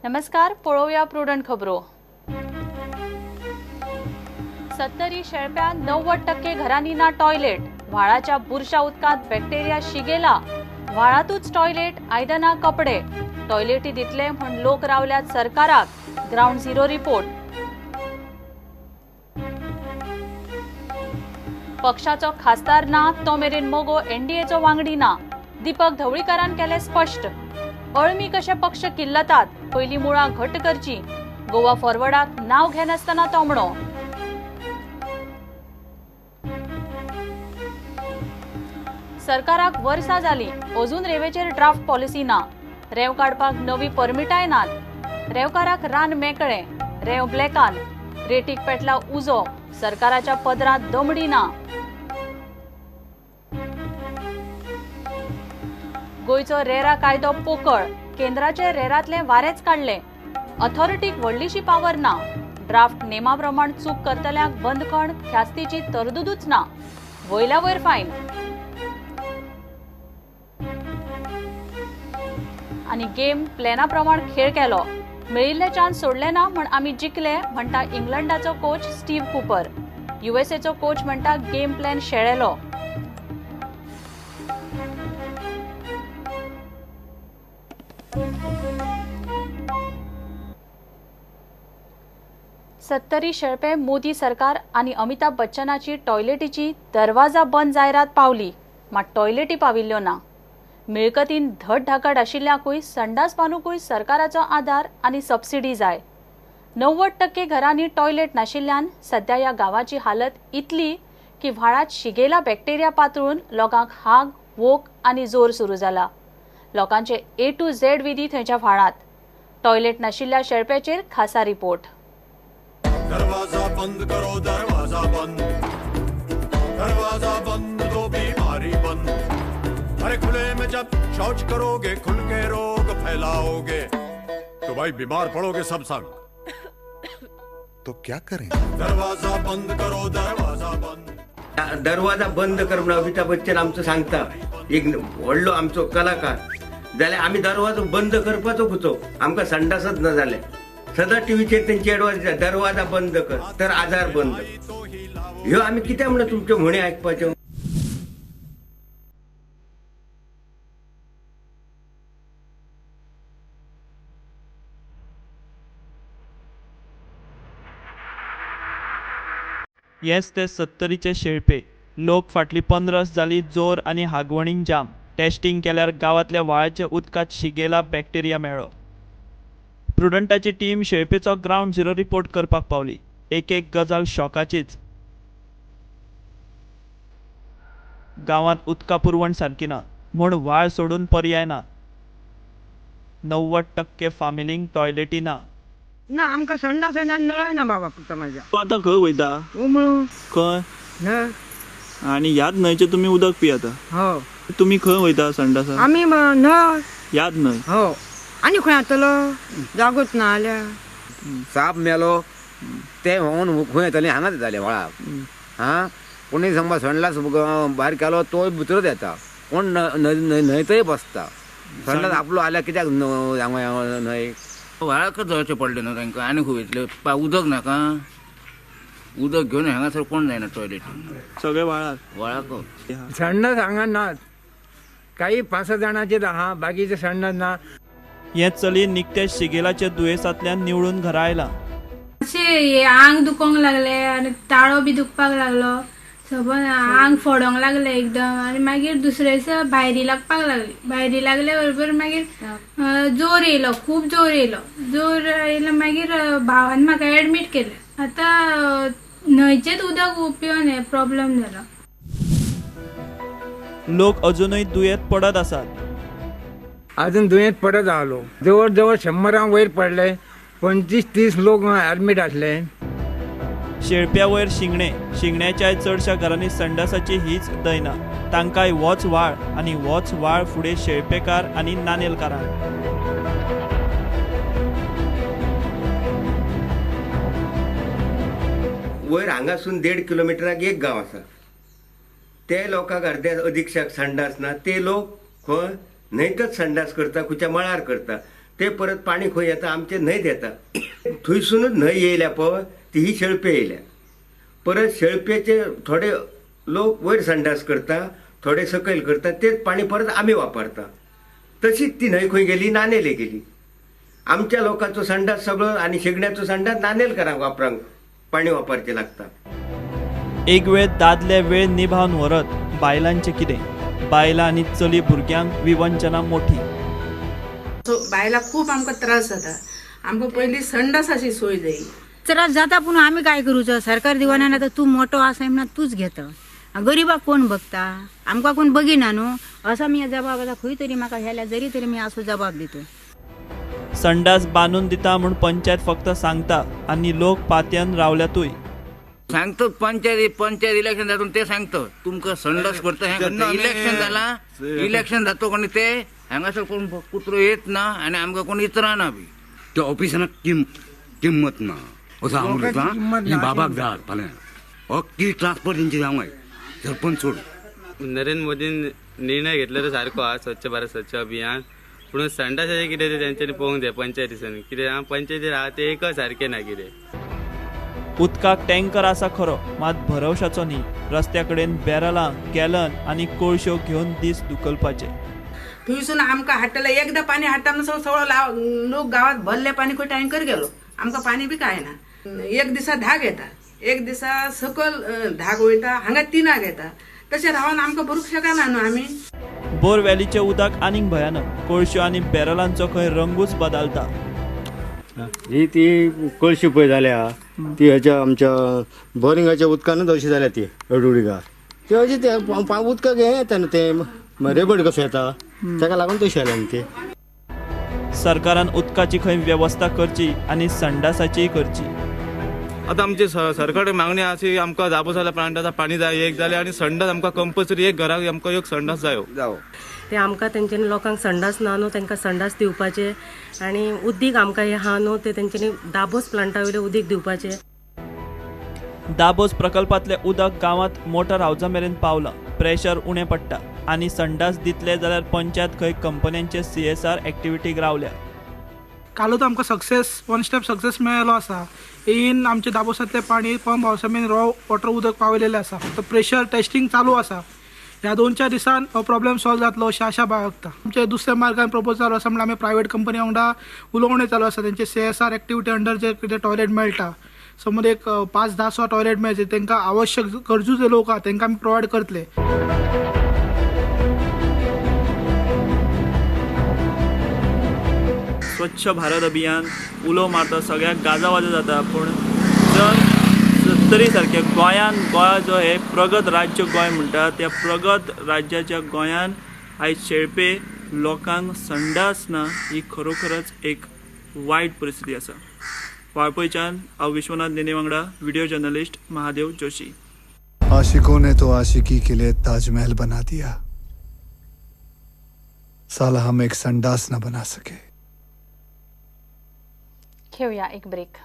नमस्कार, पळोवया प्रुडंट खबरो. सत्तरी शेळप्या 90% घरांनी ना टॉयलेट. व्हाळाच्या बुरशा उदकांत बॅक्टेरिया शिगेला. व्हाळातूच टॉयलेट, आयदनां, कपडे. टॉयलेटी दितले म्हण लोक रावल्यात सरकाराक. Ground zero report. पक्षाचो खासदार ना तो मेरेन मगो एनडीएचो वांगडी ना. दीपक ढवळीकारान केलें स्पश्ट. अळमी कशे पक्ष किल्लतात, पयलीं मुळां घट करची. गोवा फॉरवर्डाक नाव घेनासतना तोमणो. सरकाराक वर्सां जाली, अजून रेंवेचेर ड्राफ्ट पॉलिसी ना. रेंव काडपाक नवी परमिटाय नात. रेंवकाराक रान मेकळें, रेंव ब्लॅकान. रेटीक पेटला उजो, सरकाराच्या पदरांत दमडी ना. गोंयचो रेरा कायदो पोकळ, केंद्राचे रेरांतलें वारेंच काडलें. अथॉरिटीक व्हडलीशी पावर ना. ड्राफ्ट नेमा प्रमाण चूक करतल्यांक बंदखण, ख्यास्तीची तरतुदूच ना. वयल्या वयर फायन. आनी गेम प्लॅना प्रमाण खेळ केलो, मेळिल्ले चान्स सोडले ना म्हण आमी जिखले म्हणटा इंग्लंडाचो कोच स्टीव कुपर. युएसएचो कोच म्हणटा गेम प्लॅन शेळेलो. सत्तरी शेळपे मोदी सरकार आनी अमिताभ बच्चनाची टॉयलेटीची दरवाजा बंद जायरात पावली, मात टॉयलेटी पाविल्ल्यो ना. मिळकतीन धड धाकट आशिल्ल्याकूय संडास बांदूकूय सरकाराचो आदार आनी सबसिडी जाय. 90% घरांनी टॉयलेट नाशिल्ल्यान सध्या ह्या गांवाची हालत इतली की व्हाळांत शिगेला बॅक्टेरिया पातळून लोकांक हाग, वोक आनी जोर सुरू जाला. लोकांचे ए टू झेड विधी थंयच्या व्हाळांत. टॉयलेट नाशिल्ल्या शेळप्याचेर खासा रिपोर्ट. दरवाजा बंद करो, दरवाजा बंद, दरवाजा बंद तो बीमारी बंद. अरे खुले में जब शौच करोगे, खुल के रोग फैलाओगे, तो भाई बीमार पड़ोगे सब संग. तो क्या करें? दरवाजा बंद करो, दरवाजा बंद. दरवाजा बंद कर म्हणून अमिताभ बच्चन आमचो सांगता, एक व्हडलो आमचो कलाकार. जाल्यार आमी दरवाजो बंद करपाचो खुचो, आमकां संडासच ना जालें. सदां टीव्हीचेर तेंची एडवायस दिता, दरवाजा बंद कर तर आजार बंद. ह्यो आमी कित्याक म्हणून तुमच्यो म्हणी आयकपाच्यो? हेच ते सत्तरीचे शेळपे. लोक फाटली 15 जाली जोर आनी हागवणीन जाम. टेस्टिंग केल्यार गांवांतल्या व्हाळाच्या उदकांत शिगेला बॅक्टेरिया मेळ्ळो. प्रुडंटाची टीम शेळपेचो ग्रावंड झिरो रिपोर्ट करपाक पावली. एक एक गजाल शॉकाचीच. गांवांत उदका पुरवण सारकी ना म्हूण व्हाळ सोडून पर्याय ना. 90% फामिलींक टॉयलेटी ना. ना आमकां संडास नळ ना बाबा पुता म्हाज्या. तूं आतां खंय वयता? उमळू. खंय? न्हय. आनी ह्याच न्हंयचें तुमी उदक पियेता? हो. तुमी खंय वयता संडासा? आमी न्हय. ह्याच न्हय? हो. आनी खंय जातलो, जागोच ना जाल्यार. साप मेलो ते व्हांवून खंय येताले, हांगाच येताले व्हाळाक. हां, कोणी समज संडास भायर केलो तोय भितरूच येता, कोण न्हंयतय बसता. संडास आपलो आल्यार कित्याक हांगा न्हंय व्हाळाकच वचचें पडलें न्हू तांकां. आनी खंय वयतले? उदक नाका, उदक घेवन हांगासर कोण जायना टॉयलेट, सगळे व्हाळाक. व्हाळाक संडास हांगा नाच, काही 5-6 जाणांचे आहा, बाकीचे संडास ना. हें चली निकतेच शिगेलाच्या दुयेंसांतल्यान निवळून घरा आयलां. अशें आंग दुखोंक लागलें आनी ताळो बी दुखपाक लागलो, सबंद आंग फोडोंक लागलें एकदम. आनी मागीर दुसरे दिसा भायरी लागपाक लागली. भायरी लागले बरोबर मागीर जोर येयलो, खूब जोर येयलो. जोर येयलो मागीर भावान म्हाका एडमीट केलें. आतां न्हंयचेंच उदक पिवन हें प्रॉब्लम जालो. लोक अजुनूय दुयेंत पडत आसात. अजून दुयेंत पडत आहा लोक. जवळ जवळ 100 वयर पडले, 25-30 लोक एडमीट आसले. शेळप्या वयर शिंगणे, शिंगण्याच्याय चडशा घरांनी संडासाची हीच दैना. तांकांय होच व्हाळ आनी होच व्हाळ फुडें शेळपेकार आनी नानेलकारांक. वयर हांगासून 1.5 किलोमिटराक एक गांव आसा, ते लोकांक अर्द्या अधीक्षक संडास ना. ते लोक खंय न्हंयतच संडास करता, खंयच्या मळार करता. ते परत पाणी खंय येता आमचे न्हंयत येता. थंयसुनूच न्हंय येयल्या पळय ती ही शेळपे येयल्या. परत शेळपेचे थोडे लोक वयर संडास करता, थोडे सकयल करता, तेच पाणी परत आमी वापरता. तशीच ती न्हंय खंय गेली, नानेले गेली. आमच्या लोकांचो संडास सगळो आनी शेगण्याचो संडास नानेलकारांक वापरांक पाणी वापरचें लागता. एक वेळ दादले वेळ निभावन व्हरत, बायलांचें कितें? बायलां आनी चली भुरग्यांक विवंचना मोठी. बायलां खूब आमकां त्रास जाता. आमकां पयलीं संडासाची सोय जाय. त्रास जाता पूण आमी काय करूचो? सरकार दिवना ना तर तूं मोठो आसा म्हणून तूंच घेता, गरीबाक कोण बघता? आमकां कोण बघिना न्हू. असो मी जबाब आतां खंय तरी म्हाका हेल्या जरी तरी मी असो जबाब दितो. संडास बांदून दिता म्हूण पंचायत फक्त सांगता आनी लोक पातयन रावल्यातूय. सांगतो पंचायत, पंचायत इलेक्शन जाता ते सांगतो तुमकां संडास करता. हें इलेक्शन जालां, इलेक्शन जाता कोणी ते हांगासर कोण कुत्रो येत ना आनी आमकां कोण इतराना बी. त्या ऑफिसांत किंमत ना असो हांव उलयतां. बाबाक धाड फाल्यां अख्खी ट्रान्सफर तेंची जावंक सरपंच सोड. नरेंद्र मोदीन निर्णय घेतलो तो सारको आहा, स्वच्छ भारत स्वच्छ अभियान. पूण संडासाचें कितें तें तेंच्यांनी पळोवंक जाय पंचायतीसान. कितें पंचायतीर आहा तें एकच सारकें ना कितें. उदकाक टँकर आसा खरो, मात भरवशाचो न्ही. रस्त्या कडेन बॅरलां, गॅलन आनी कोळश्यो घेवन दीस दुकलपाचे. थंयसून आमकां हाडटले, एकदां पाणी हाडटा म्हणून सगळो लोक गांवांत भरले पाणी खंय टँकर गेलो, आमकां पाणी बी कांय ना. एक दिसा 10 येता, एक दिसा सकयल 10 वयता, हांगा 3 येता. तशें रावन आमकां भरूंक शकना न्हू आमी. बोरवेलीचें उदक आनीक भयानक. कोळश्यो आनी बॅरलांचो खंय रंगूच बदलता. ही ती कळशी पळय जाल्या ती हेच्या आमच्या बोरिंगाच्या उदकानूच अशी जाल्या ती अडुळिगा. ती अशी ते उदकाक हें येता न्हू, तें रेबड कसो येता ताका लागून तशें जालें न्हू तें. सरकारान उदकाची खंय वेवस्था करची आनी संडासाचीय करची. आतां आमची सरकार मागणी आसा की आमकां दाबोसाल्या प्लांटाचो पाणी जाय एक जालें आनी संडास आमकां कंपल्सरी एक घराक आमकां एक संडास जायो. ते आमकां तेंच्यांनी लोकांक संडास ना न्हू तांकां संडास दिवपाचे आनी उदीक आमकां हें आहा न्हू ते तेंच्यांनी दाबोस प्लांटा वयलें उदीक दिवपाचें. दाबोस प्रकल्पांतलें उदक गांवांत मोटर हावजा मेरेन पावलां. प्रेशर उणें पडटा आनी संडास दितले जाल्यार पंचायत खंय कंपन्यांचे CSR एक्टिविटीक रावल्या. कालूच आमकां सक्सेस, वन स्टेप सक्सेस मेळ्ळो आसा. येन आमचे दाबोसांतलें पाणी पंप हावसा मेरेन रॉ वॉटर उदक पावयलेलें आसा. फक्त प्रेशर टेस्टींग चालू आसा. ह्या 2-4 दिसान हो प्रॉब्लेम सॉल्व जातलो अशें आशा बाळगता. आमचे दुसऱ्या मार्गान प्रपोज चालू आसा म्हणल्यार आमी प्रायवेट कंपनी वांगडा उलोवणें चालू आसा. तेंचे CSR activity under जे कितें टॉयलेट मेळटा, समज एक 5-10 टॉयलेट मेळचे तांकां आवश्यक गरजू जे लोक आहा तांकां आमी प्रोवायड करतले. स्वच्छ भारत अभियान उलो मारता, सगळ्याक गाजावाजा जाता, पूण जर सत्तरी सारकें गोंयान, गोंय जो हे प्रगत राज्य गोंय म्हणटा त्या प्रगत राज्याच्या गोंयान आयज शेळपे लोकांक संडास ना ही खरोखरच एक वायट परिस्थिती आसा. वाळपयच्यान हांव विश्वनाथ नेने वांगडा व्हिडिओ जर्नलिस्ट महादेव जोशी. आशिकों ने तो आशिकी के लिए ताजमहल बना दिया, साला हम एक संडास ना बना सके. घेऊया एक ब्रेक.